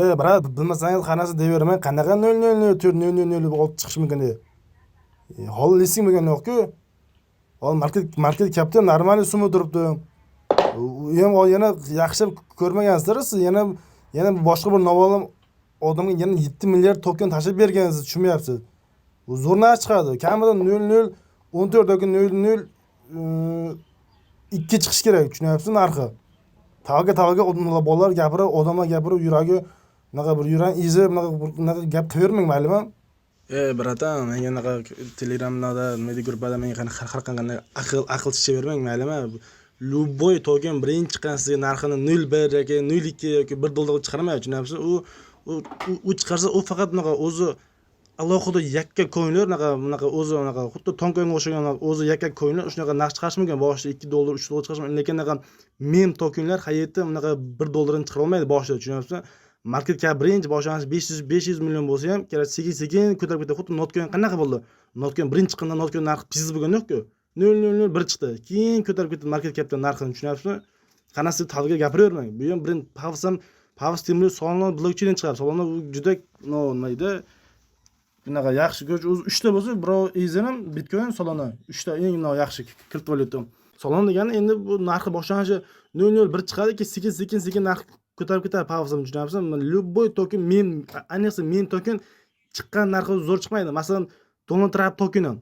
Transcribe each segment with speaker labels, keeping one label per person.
Speaker 1: E, брат, bilmasangiz qanaqasi deyveraman, qanaqa 0,004 0,006 chiqishi mumkin de. E, holi listing bo'lgani yo'q-ku. Hozir market capda нормальный summa turibdi. U ham yana yaxshi ko'rmagansizlar siz, yana boshqa bir noma'lum odamga yana 7 milliard token tashlab bergansiz, tushunmayapsiz. U zo'r narx chiqadi. Kamida 0,014 yoki 0,02 chiqishi kerak, tushunyapsizmi narxi? Tavakkal, tavakkal, bolalar gapirib, odamlar gapirib, yuragi bunaqa bir yuragini ezib, bunaqa bunaqa gap qilavermang, maylimi? E, братан, menga anaqa Telegramda, nima gruppada menga har qanday aql chichavermang, maylimi? Любой token birinchi chiqqan sizga narxini 0,1 yoki 0,2 yoki 1 dollarga chiqarmaydi, tushunyapsiz? U chiqarsa, u faqat bunaqa o'zi alohida yakka coinlar, bunaqa o'zi unaqa xuddi Toncoinga o'xshagan o'zi yakka coinlar shunaqa narx chiqarishi mumkin. Boshida 2 dollar, 3 dollar chiqarishi mumkin, lekin unaqa mem tokenlar hayotda bunaqa 1 dollardan chiqara olmaydi boshida, tushunyapsizmi? Market cap birinchi boshlanishi 500 million bo'lsa ham, kerak sekin sekin ko'tarib ketadi. Xuddi Notcoin qanaqa bo'ldi? Notcoin birinchi chiqqanda Notcoin narxi pizz bo'lgan yo'q-ku. 0,001 chiqdi. Keyin ko'tarib ketdi market capdan narxini, tushunyapsizmi? Qanaqasi tavga gapiravermang. Bu ham birinchi Paws ham, Paws temir Solana blokchain chiqadi. Solana u juda, no, nima deydi? Bunaqa yaxshi ko'ch o'zi uchta bo'lsa, birov Ethereum, Bitcoin, Solana. Uchta eng yaxshi kriptovalyuta. Solana degani endi bu narxi boshlanishi 0,01 chiqadi, keyin sekin sekin sekin narx ko'tarib ketadi Paws ham, tushunyapsizmi? Любой token mem, ayniqsa mem token chiqqan narxi zo'r chiqmaydi. Masalan, Donald Trump tokeni,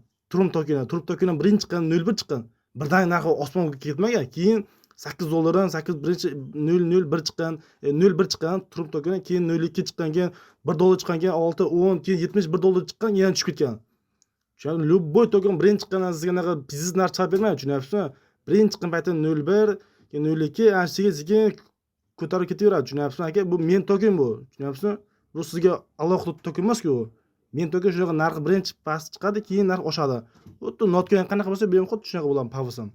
Speaker 1: Trump tokeni birinchi chiqqan 0,1 chiqqan. Birdan narxi osmonga ketmagan. Keyin 8 dollardan 8 birinchi 0,01 chiqqan, 0,1 chiqqan Trump tokeni, keyin 0,2 chiqqan, keyin 1 dollar chiqqan, keyin 6, 10, keyin 71 dollar chiqqan, yana tushib ketgan. Tushunarli? Любой token birinchi chiqqandan sizga anaqa pizziz narx chiqarib bermaydi, tushunyapsizmi? Birinchi chiqqan paytda 0,1, keyin 0,2, ana sekin sekin ko'tarib ketaveradi, tushunyapsizmi, aka? Bu mem token bu, tushunyapsizmi? Bu sizga alohida token emasku u. Mem token shunaqa narxi birinchi past chiqadi, keyin narx oshadi. Xuddi Notcoin qanaqa bo'lsa, bu ham xuddi shunaqa bo'ladi Paws ham.